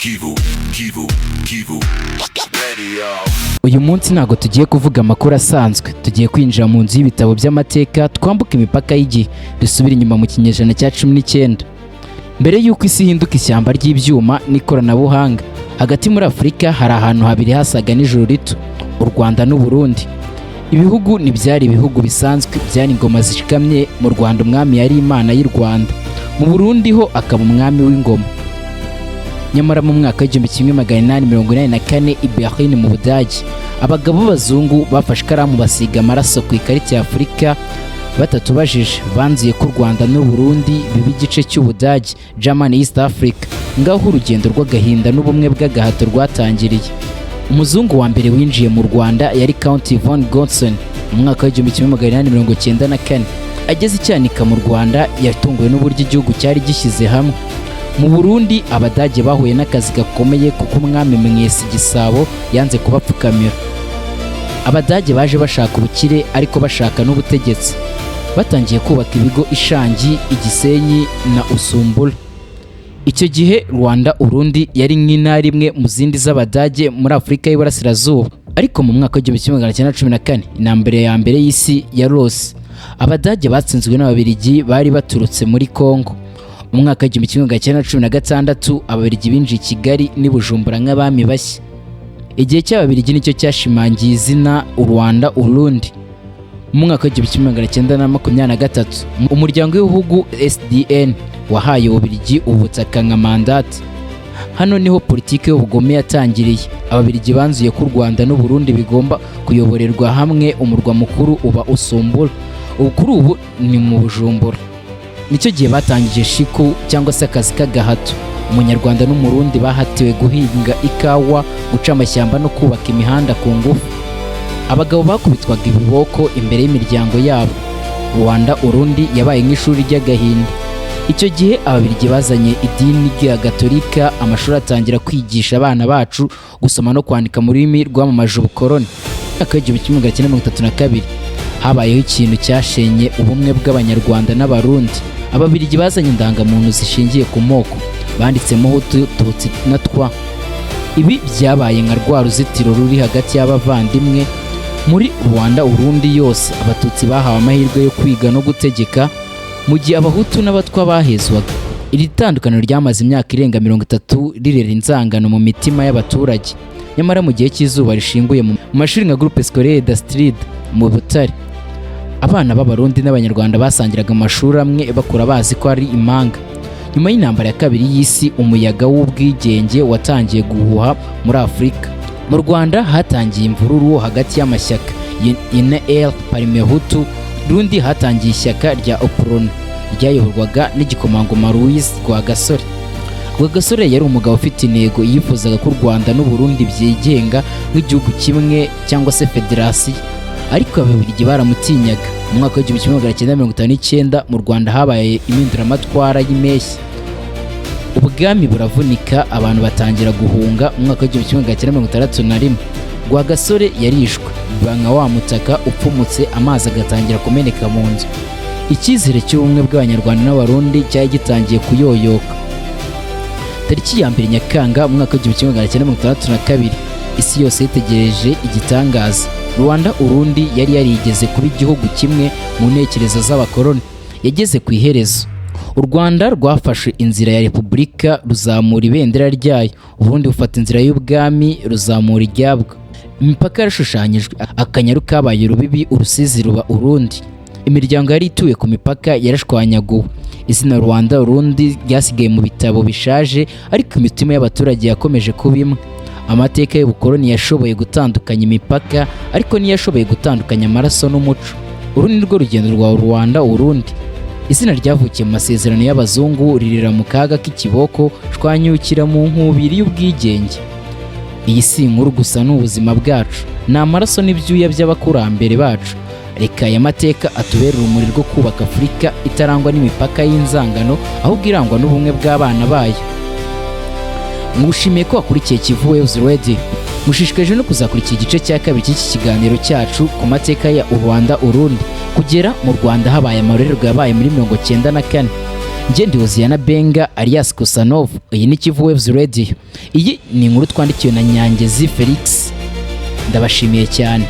Kivu, Kivu, Kivu Radio. Uyu munsi ntabwo tugiye kuvuga amakuru asanzwe. Tugiye kwinjira mu nzu y'ibitabo by'amateka, twambuka imipaka y'igihe, dusubire inyuma mu kinyejana cya 19, mbere y'uko isi ihinduka ishyamba ry'ibyuma n'ikoranabuhanga. Hagati muri Afurika hari ahantu habiri hasaga n'ijuru rito: u Rwanda n'u Burundi. Ibihugu ntibyari ibihugu bisanzwe, byari ingoma zishikamye. Mu Rwanda umwami yari Imana y'u Rwanda, mu Burundi ho akaba umwami w'ingoma. Nyamara mu mwaka w'1884 i Berlin mu Budage, abagabo b'abazungu bafashe ikaramu basiga amaraso ku ikarita ya Afurika batatubajije. Banzuye ko u Rwanda n'u Burundi biba igice cy'Ubudage, German East Africa. Ngaho urugendo rw'agahinda n'ubumwe bw'agahato rwatangiriye. Umuzungu wa mbere winjiye mu Rwanda yari Count von Gotzen mu mwaka w'1894. Ageze i Cyanika mu Rwanda, yatunguwe n'uburyo igihugu cyari gishyize hamwe. Mu Burundi Abadage bahuye n'akazi gakomeye, kuko umwami Mwesa Gisabo yanze kubapfukamira. Abadage baje bashaka ubukire ariko bashaka n'ubutegetsi. Batangiye kubaka ibigo i Shangi, Igisenyi na Usumbura. Icyo gihe Rwanda Urundi yari nk'intara imwe mu zindi z'Abadage muri Afurika y'Iburasirazuba. Ariko mu mwaka w'1914, intambara ya mbere y'isi yarose. Abadage batsinzwe n'Ababiligi bari baturutse muri Congo. Mu mwaka w'1916 Ababiligi binjiye i Kigali n'i Bujumbura nk'abami bashya. Igihe cy'Ababiligi nicyo cyashimangiye izina u Rwanda Urundi. Mu mwaka w'1923 umuryango w'ibihugu SDN wahaye Ububiligi ubutaka nka mandat. Hano niho politiki y'ubugome yatangiriye. Ababiligi banzuye ko u Rwanda n'u Burundi bigomba kuyoborerwa hamwe, umurwa mukuru uba Usumbura, ubu kuri ubu ni mu Bujumbura. Nicyo gihe batangije shiku cyangwa se akazi k'agahato. Umunyarwanda n'Umurundi bahatiwe guhinga ikawa, guca amashyamba no kubaka imihanda ku ngufu. Abagabo bakubitwaga ibiboko imbere y'imiryango yabo. Rwanda Urundi yabaye nk'ishuri ry'agahinda. Icyo gihe Ababiligi bazanye idini rya Gatolika, amashuri atangira kwigisha abana bacu gusoma no kwandika mu rurimi rwamamaje ubukoroni. Mu mwaka w'1932 habayeho ikintu cyashenye ubumwe bw'Abanyarwanda n'Abarundi. Ababiligi bazanye indangamuntu zishingiye ku moko, banditsemo Hutu, Tutsi na Twa. Ibi byabaye nka rwa ruzitiro ruri hagati y'abavandimwe. Muri Rwanda Urundi yose, Abatutsi bahawe amahirwe yo kwiga no gutegeka, mu gihe Abahutu n'Abatwa bahezwaga. Iri tandukaniro ryamaze imyaka irenga 30 rirera inzangano mu mitima y'abaturage. Nyamara mu gihe cy'izuba rishinguye, mu mashuri nka Groupe Scolaire d'Astride mu Butare, abana b'Abarundi n'Abanyarwanda basangiraga amashuri amwe, bakura bazi ko ari impanga. Nyuma y'intambara ya kabiri y'isi, umuyaga w'ubwigenge watangiye guhuha muri Afurika. Mu Rwanda hatangiye imvururu hagati y'amashyaka UNL, Parmehutu. Rundi hatangiye ishyaka rya UPRONA ryayoborwaga n'igikomangoma Louis Rwagasore. Rwagasore yari umugabo ufite intego. Yifuzaga ko u Rwanda n'u Burundi byigenga nk'igihugu kimwe cyangwa se federasiyo, ariko Ababiligi baramutinyaga. Mu mwaka w'1959 mu Rwanda habaye impinduramatwara y'impeshyi, ubwami buravunika, abantu batangira guhunga. Mu mwaka w'1961 Rwagasore yarishwe, biba nka wa mutaka upfumutse, amazi agatangira kumeneka mu nzu. Icyizere cy'ubumwe bw'Abanyarwanda n'Abarundi cyari gitangiye kuyoyoka. Tariki ya 1 Nyakanga mu mwaka w'1962, isi yose yitegereje igitangaza. Rwanda Urundi yari yarigeze kuba igihugu kimwe mu ntekerezo z'abakoloni yageze ku iherezo. U Rwanda rwafashe inzira ya repubulika, ruzamura ibendera ryayo. Uburundi bufata inzira y'ubwami, ruzamura iryabwo. Imipaka yarashushanyijwe: Akanyaru kabaye urubibi, Urusizi ruba urundi. Imiryango yari ituye ku mipaka yarashwanyaguwe. Izina Rwanda Urundi ryasigaye mu bitabo bishaje, ariko imitima y'abaturage yakomeje kuba imwe. Amateka y'ubukoloni yashoboye gutandukanya imipaka, ariko ntiyashoboye gutandukanya amaraso n'umuco. Uru ni rwo rugendo rwa Rwanda Urundi. Izina ryavukiye mu masezerano y'abazungu ririra mu kaga k'ikiboko, shwanyukira mu nkubiri y'ubwigenge. Iyi si inkuru gusa, ni ubuzima bwacu, ni amaraso n'ibyuya by'abakurambere bacu. Reka aya mateka atubere urumuri rwo kubaka Afurika itarangwa n'imipaka y'inzangano, ahubwo irangwa n'ubumwe bw'abana bayo. Ngushimiye ko wakurikiye Kivu Waves Radio. Mushishikaje no kuzakurikira igice cya kabiri cy'iki kiganiro cyacu ku mateka ya u Rwanda Urundi, kugera mu Rwanda habaye amarorerwa yabaye muri 94. Njye ndi Hoziyana Benga alias Kusanov. Iyi ni Kivu Waves Radio. Iyi ni inkuru twandikiwe na Nyangezi Felix. Ndabashimiye cyane.